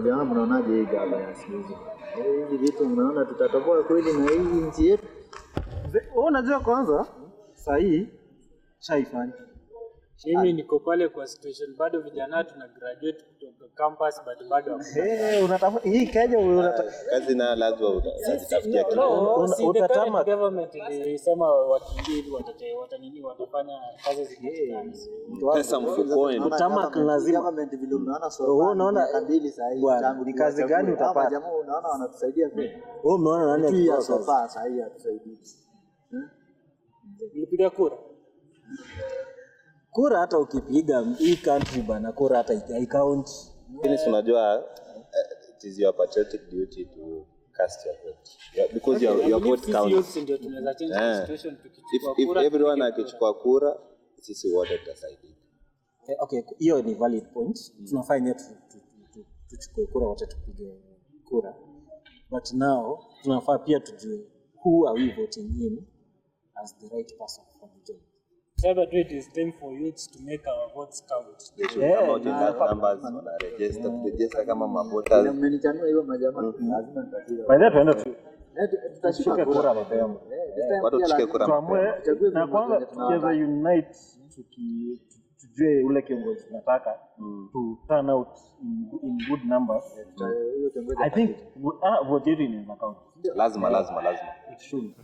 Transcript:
Majamaa, mnaonaje hii gava siku hizi? Hizi vitu mnaona tutatoboa kweli na hii nchi yetu? Wewe unajua kwanza saa hii shaifanya. Mimi niko pale kwa situation, bado vijana tuna graduate kutoka campus but bado hakuna. Eh, unatafuta hii Kenya Kazi nayo lazima utajitafutia kidogo. No, si the utatama- current government ilisema wakiingia hivi watanini watafanya kazi zipatikane. Pesa mfukoni. Unaona Utamak lazima. Government vile umeona so Wewe far, ni unaona- miaka 2 saa hii Bwana, tangu ni kazi tuwachague. gani Hawa utapata? Jamaa unaona wanatusaidia vipi? Wewe umeona nani Tu ya akipewa so kazi? far saa hii hatusaidii. Nilipiga kura. Kura hata ukipiga hii country bana, kura hata haicount. Lakini si unajua it is your patriotic duty to cast your vote. Yeah, because your I your believe vote sisi counts. youths ndio tunaweza change the situation If, tukichukua if kura. everyone Tupige kura. akichukua kura, sisi wote tutasaidika. Okay, hiyo ni valid point. Tunafaa yenyewe tuchukue kura wote tupige kura. But now tunafaa pia tujue who are we voting in as the right person for the job. Sema tu it is time for youths to make our votes count. They should Yeah, come out in large numbers, wana register, register kama mavoters. Vile mmenichanua hivyo majamaa, lazima nitashika. By the way, tuende tu Eh, tutashika tushike kura mapema. Eh, this time Watu pia tushike lazima kura Tuamue mapema. tuchague na viongozi kwanza wenye tukiweza tunawataka. unite tujue ule kiongozi tunataka to turn out in good numbers. Huyo kiongozi I think vote yetu inaweza count. Lazima, lazima, lazima. It should.